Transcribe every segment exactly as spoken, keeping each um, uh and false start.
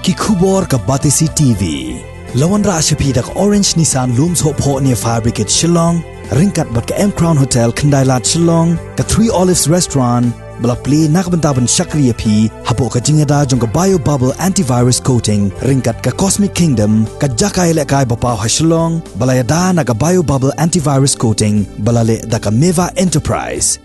Ki khubor ka Batesi T V. La wanrah sha phi da ka Orange Nissan Lumsohphoh near Fire Brigade Shillong, ryngkat bad ka M Crown Hotel Khyndai Lad Shillong, ka Three Olives Restaurant, ba la plie na ka bynta ban shakri ïa phi hapoh ka jingïada jong ka Bio Bubble Antivirus Coating, ryngkat ka Cosmic Kingdom, ka jaka ïalehkai ba paw ha Shillong, ba la ïada na ka Bio Bubble Antivirus Coating, ba la leh da ka Meva Enterprise.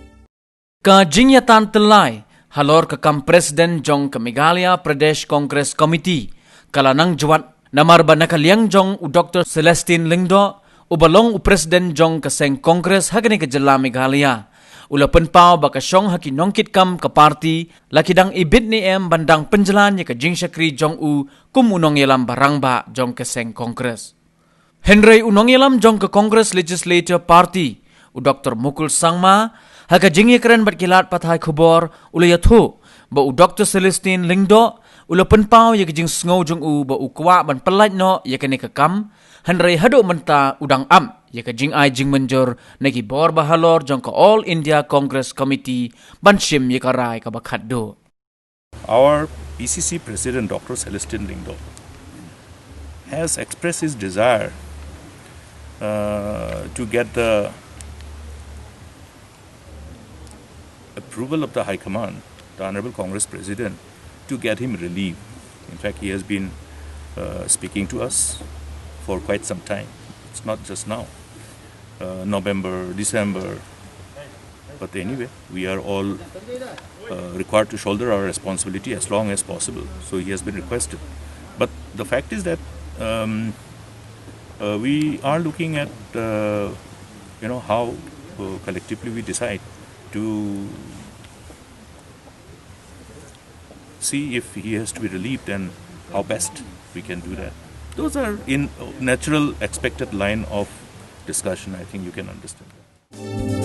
Ka jingïatan tyllai halor ka kam president jong ka Meghalaya Pradesh Congress Committee ka la nang jwat, namar ba na ka liang jong u Doktor Celestine Lyngdoh, uba long u president jong ka seng Congress ha kane ka jylla Meghalaya, u la pynpaw ba ka shong ha ki nongkitkam ka party la ki dang ibit ne em ban dang pynjlan ïa ka jingshakri jong u kum u nongïalam ba rangbah jong ka seng Congress. Hynrei u nongïalam jong ka Congress Legislature Party, u Doktor Mukul Sangma, ha ka jingïakren bad ki lad pathai khubor, u la ïathuh ba u Doktor Celestine Lyngdoh u la pynpaw ïa ka jingsngew jong u ba u kwah ban pyllait noh ïa kane ka kam, hynrei haduh mynta u dang ap ïa ka jingai jingmynjur na ki bor ba halor jong ka All India Congress Committee ban shim ïa ka rai kaba khatduh. Our P C C President, Doctor Celestine Lyngdoh, has expressed his desire, uh, to get the approval of the High Command, the Honorable Congress President, to get him relieved. In fact, he has been, uh, speaking to us for quite some time. It's not just now. Uh, November, December. But anyway, we are all, uh, required to shoulder our responsibility as long as possible. So he has been requested. But the fact is that, um, uh, we are looking at, uh, you know, how, uh, collectively we decide to see if he has to be relieved and how best we can do that. Those are in natural, expected line of discussion. I think you can understand that.